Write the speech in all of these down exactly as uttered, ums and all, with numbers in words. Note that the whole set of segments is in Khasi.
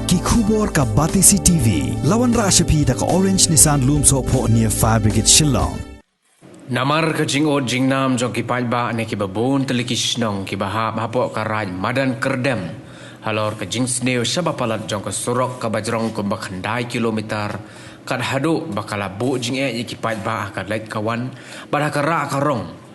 Ki khubor ka Batesi T V. La wanrah sha phi da ka Orange Nissan Lumsohphoh near Fire Brigade Shillong. Namar ka jingud jingnam jong ki paidbah ne kiba bun tylli ki shnong kiba hap hapoh ka Raid Madan Kyrdem halor ka jingsniew shaba palat jong ka surok kaba jrong kumba khyndai kilometer, kat haduh ba ka la buh jingeh ïa ki paidbah ha ka leit ka wan bad ha ka rah ka rong.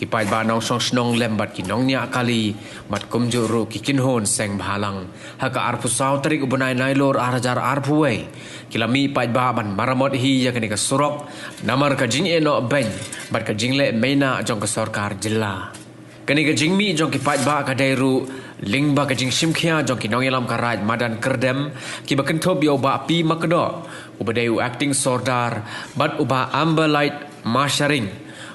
Ki paidbah nongshong shnong lem bad ki nongñiah kali bad kumjuh ruh ki kynhun seng bhalang, ha ka arphew saw tarik u bnai Nailur ar hajar arphew wei, ki la mih paidbah ban maramot hi ïa kane ka surok namar ka jingeh noh beiñ bad ka jingleh mena jong ka sorkar jylla. Kane ka jingmih jong ki paidbah ka dei ruh lyngba ka jingshimkhia jong ki nongïalam ka Raid Madan Kyrdem, kiba kynthup ïa u Bah P Makdoh, uba dei u acting sordar, bad u Bah Amberlight Masharing,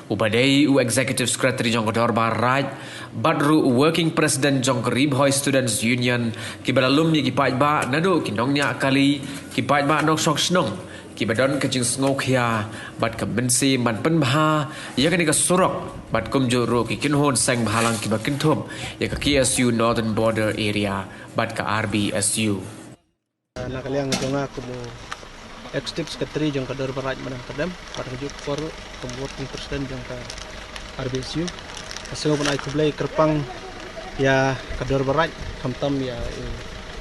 uba dei u executive secretary jong ka Dorbar Raid bad ruh u working president jong ka Ri Bhoi Students Union, kiba la lum ïa ki paidbah naduh ki nongñiah kali, ki paidbah nongshong shnong, kiba don ka jingsngewkhia bad ka mynsiem ban pynbha ïa kane ka surok bad kumjuh ruh ki kynhun seng bhalang kiba kynthup ïa ka K S U Northern Border Area bad ka R B S U. Na ka liang jong nga kum u executive secretary jong ka Dorbar Raid Madan Kyrdem, bad ka juh ka por kum working president jong ka R B S U, ka sngew ban ai khublei kyrpang ïa ka Dorbar Raid, khamtam ïa u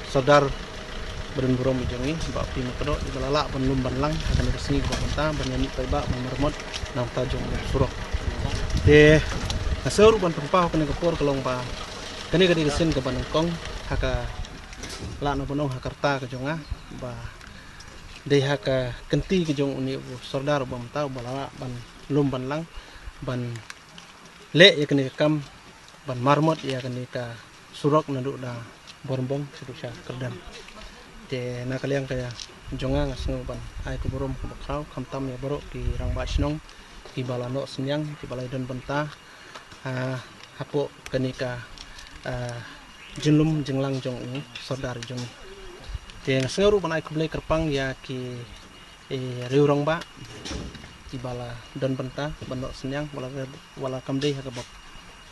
Sordar badonburom jong ngi, Bah P Makdoh, iba la lah ban lum ban lang ha kane ka sngi kaba mynta ban ïa mih paidbah ban maramot na bynta jong u surok. Te nga sngew ruh ban pynpaw ha kane ka por ka long ba kane ka dei ka sien kaba nyngkong ha ka, lah na ban ong ha ka rta ka jong nga, ba dei ha ka kynti ka jong une u Sordar uba mynta uba la lah ban lum ban lang ban leh ïa kane ka kam ban maramot ïa kane ka surok naduh na Borymbong shaduh sha Kyrdem. Te na ka liang ka jong nga, nga sngew ban ai ka burom kaba khraw khamtam ïa baroh ki rangbah shnong kiba la noh synñiang, kiba la ïadon bynta, ah, hapoh kane ka, ah, jinglum jinglang jong u Sordar jong ngi. Te nga sngew ruh ban ai khublei kyrpang ïa ki, eh, riew rangbah kiba la don bynta ban noh synñiang, wat la, wat la kam dei ha kaba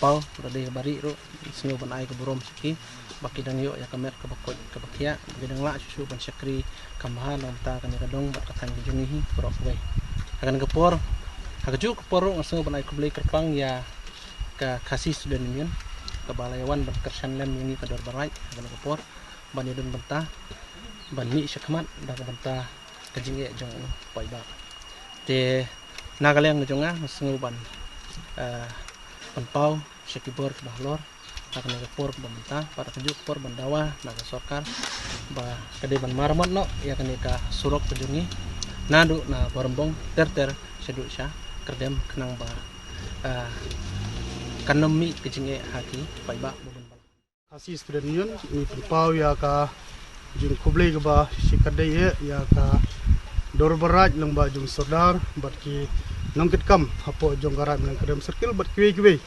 paw, wat la dei ha kaba rieh ruh, nga sngew ban ai ka burom sha ki ba ki dang ïoh ïa ka met kaba koit kaba khiah, ba ki dang lah shuh shuh ban shakri kham bha na bynta kane ka dong bad ka thaiñ ka jong ngi hi baroh kawei. Ha kane ka por, ha ka juh ka por ruh nga sngew ban ai khublei kyrpang ïa ka Khasi Student Union kaba la ïa wan ban kyrshan lem ïa ngi ka Dorbar Raid ha kane ka por ban ïa don bynta ban mih shakhmat da ka bynta ka jingeh jong u paidbah. Te na ka liang ka jong nga, nga sngew ban, eh, pynpaw sha ki bor kiba halor ha kane ka por kaba mynta, bad ha ka juh ka por ban dawa na ka sorkar ba ka dei ban maramot noh ïa kane ka surok ka jong ngi naduh na Borymbong ter ter shaduh sha Kyrdem khnang ba, eh, kan ym mih ka jingeh ha ki paidbah ba bun balang. Khasi Student Union, ngi pynpaw ïa ka jingkhublei kaba shikatdei eh ïa ka Dorbar Raid lyngba jong u Sordar bad ki nongkitkam hapoh jong ka Raid Madan Kyrdem Circle bad kiwei kiwei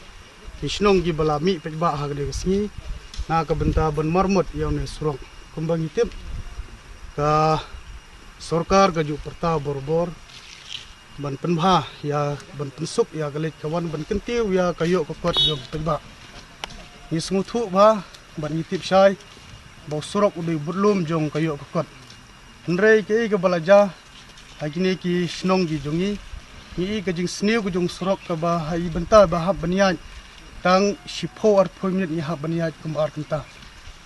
ki shnong kiba la mih paidbah ha kane ka sngi na ka bynta ban maramot ïa une u surok. Kumba ngi tip, ka sorkar ka ju pyrta bor bor ban pynbha ïa, ban pynsuk ïa ka leit ka wan, ban kyntiew ïa ka ïoh ka kot jong paidbah. Ngi sngewthuh bha bad ngi tip shai ba u surok u dei u budlum jong ka ïoh ka kot. Hynrei kaei kaba la jia ha kine ki shnong ki jong ngi, ngi i ka jingsniew ka jong u surok kaba ha i bynta ba hap ban ïaid tang shiphew arphew minit ngi hap ban ïaid kumba ar kynta.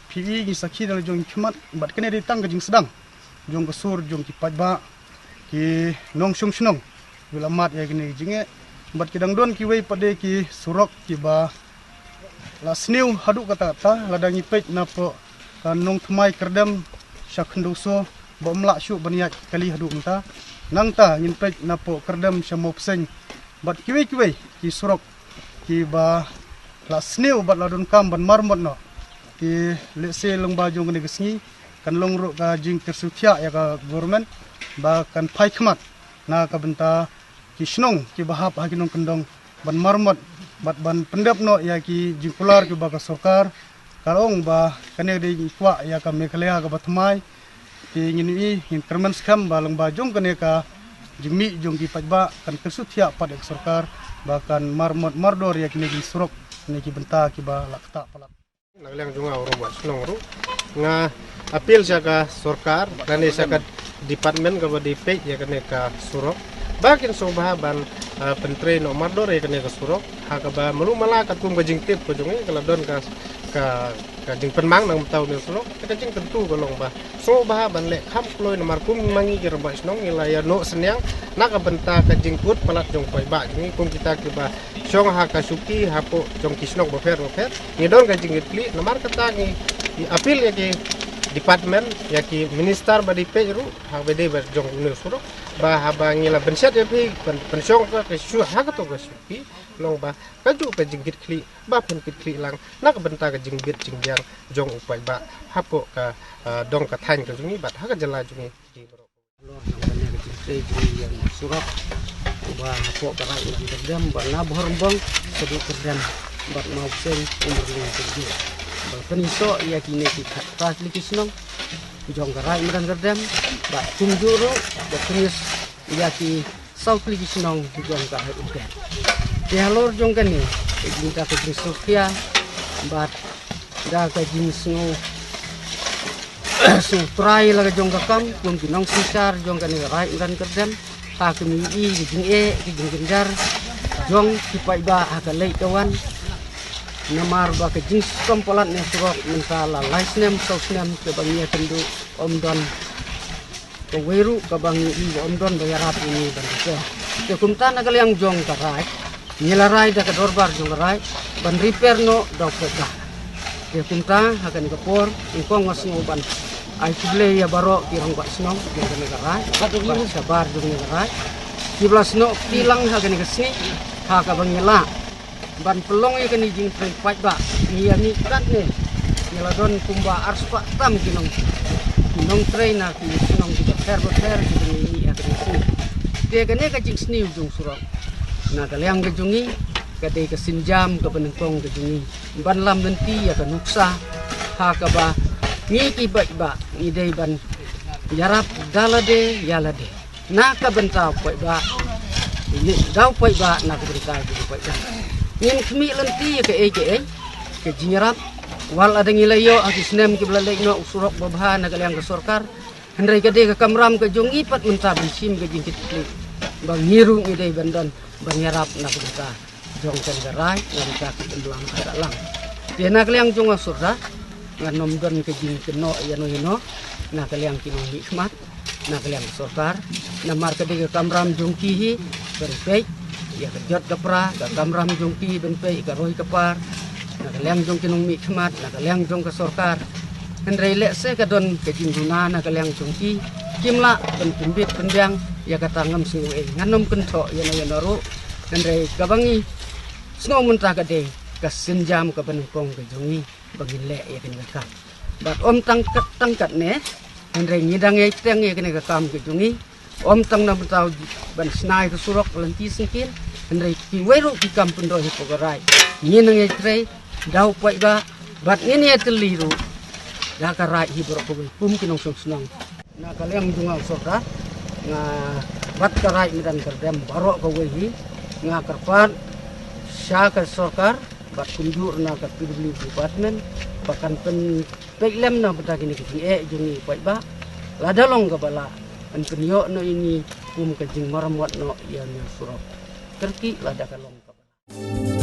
Phi i, ngi sakhi da la jong ki khmat, bad kane dei tang ka jingsdang jong ka sur jong ki paidbah, ki nongshong shnong, ki la mad ïa kine ki jingeh. Bad ki dang don kiwei pat de ki surok kiba la sniew haduh katta katta, lada ngi peit napoh ka Nongthymmai Kyrdem sha Khynduso ba ym lah shuh ban ïaid kali haduh mynta. Nangta ngin peit napoh Kyrdem sha Mawpseng bad kiwei kiwei ki surok kiba la sniew bad la donkam ban maramot noh. Te lehse lyngba jong kane ka sngi kan long ruh ka jingkyrsiew thiah ïa ka government ba kan phai khmat na ka bynta ki shnong kiba hap ha ki nongkyndong ban maramot bad ban pyndep noh ïa ki jingkular kiba ka sorkar ka la ong ba kane ka dei, ngi kwah ïa ka Meghalaya kaba thymmai. Te ngin ïohi, ngin kyrmen skhem ba lyngba jong kane ka jingmih jong ki paidbah kan kyrsiew thiah pat ïa ka sorkar ba kan maramot mardor ïa kine ki surok, kine ki bynta kiba la ktah palat. Na ka liang jong nga u rangbah shnong ruh, nga Appeal sha ka sorkar lane sha ka department kaba dei peit ïa kane ka surok ba kin sngewbha ban, ah, pyntrei noh mardor ïa kane ka surok ha kaba malu mala katkum ka jingtip ka jong ngi ka la don ka, ka, ka jingpynmang nangta une u surok. Te ka jingkyntu ka long ba sngewbha ban leh kham kloi namar kum ma ngi ki rangbah shnong ngi la ïa noh synñiang na ka bynta ka jingkut palat jong u paidbah jong ngi kum kita kiba shong ha ka shuki hapoh jong ki shnong bapher bapher. Ngi don ka jingkitkhlieh namar kata ngi, ngi appeal ïa ki department, ïa ki minister ba dei peit ruh ha ba dei ba jong une u surok ba haba ngi la bynshet ïa phi ban pynshong ka, ka shu ha kato ka shuki long ba kajuh ka jingkitkhlieh ba phin kit khlieh lang na ka bynta ka jingbit jingbiang jong u paidbah hapoh ka, ah, dong ka thaiñ ka jong ngi bad ha ka jylla jong ngi. Halor jong kane ka jingtrei jong ngi ïa une u surok uba hapoh ka Raid Madan Kyrdem ba na Bhoirymbong, Saduh Kyrdem bad Mawseiñ, Umrlung Kyrjur. Ba pynïasoh ïa kine ki khatphra tylli ki shnong jong ka Raid Madan Kyrdem bad kumjuh ruh ba pynïasoh ïa ki saw tylli ki shnong jong ka Raid Umden. Te halor jong kane ka jingta ka jingsngewkhia bad da ka jingsngew sngewtrai la ka jong ka kam kum ki nongsynshar jong kane ka Raid Madan Kyrdem ha ka mih i ka jingeh ka jingjynjar jong ki paidbah ha ka leit ka wan. Namar ba ka jingsngewsih palat ne surok mynta la lai snem saw snem kaba ngi ïakynduh ym don kawei ruh kaba ngi i ba ym don ba ïarap ïa ngi ban repair. Te kumta na ka liang jong ka Raid ngi la rai da ka dorbar jong ka Raid ban repair noh da u paidbah. Te kumta ha kane ka por nyngkong nga sngew ban ai khublei ïa baroh ki rangbah shnong jong kane ka Raid bad shabar jong kane ka Raid kiba la snoh kti lang ha kane ka sngi ha kaba ngi lah ban pynlong ïa kane ka jingtrei paidbah. Ngi ïa mih katne ngi la don kumba arspah tam ki nong, ki nongtrei na ki shnong kiba pher bapher kiba ngi mih ha kane ka sngi. Te kane ka jingsniew jong u surok na ka liang ka jong ngi ka dei ka sienjam kaba nyngkong ka jong ngi ban lam lynti ïa ka nuksa ha kaba ngi ki paidbah ngi dei ban ïarap da lade ïa lade na ka bynta u paidbah. Ngi da u paidbah na ka bynta u paidbah. Ngin khmih lynti ïa kaei kaei ka jingïarap. Wat la dang ngi la ïoh ha ki snem kiba la leit noh u surok babha na ka liang ka sorkar. Hynrei ka dei ka kamram ka jong ngi pat mynta ban shim ka jingkitkhlieh ba ngi ruh ngi dei ban don ban ïarap na ka bynta jong kane ka Raid na ka bynta ka imlang ka sahlang. Te na ka liang jong nga sordar ngan ym don ka jingkynnoh ïano ïano na ka liang ki nongmihkhmat na ka liang ka sorkar. Namar ka dei ka kamram jong ki hi ban peit ïa ka jot ka pra, ka kamram jong ki ban peit ka roi ka par na ka liang jong ki nongmihkhmat na ka liang jong ka sorkar. Hynrei lehse ka don ka jingduna na ka liang jong ki, kim lah ban pynbit pynbiang ïa kata ngam sngew ei, ngan ym kynthoh ïano ïano ruh. Hynrei kaba ngi sngew mynta ka dei ka sienjam kaba nyngkong ka jong ngi ba ngin leh ïa kane ka kam. Bad ym tang kat tang katne hynrei ngi dang ïai teng ïa kane ka kam ka jong ngi. Ym tang na bynta ban shna ïa ka surok lynti syngkien hynrei kiwei ruh ki kam pyndonkam hapoh ka Raid ngin nang ïai trei da u paidbah bad ngin ïai tylli ruh da ka Raid hi baroh kawei kum ki nongshong shnong. Na ka liang jong nga u sordar nga bad ka Raid Madan Kyrdem baroh kawei hi nga kyrpad sha ka sorkar bad kumjuh na ka P W D department ba kan pynpeit lem na bynta kine ki jingeh jong ngi u paidbah. Lada long kaba lah yn pynïoh noh ïa ngi kum ka jingmaramot noh ïa une u surok. Kyrkieh lada ka long kaba lah.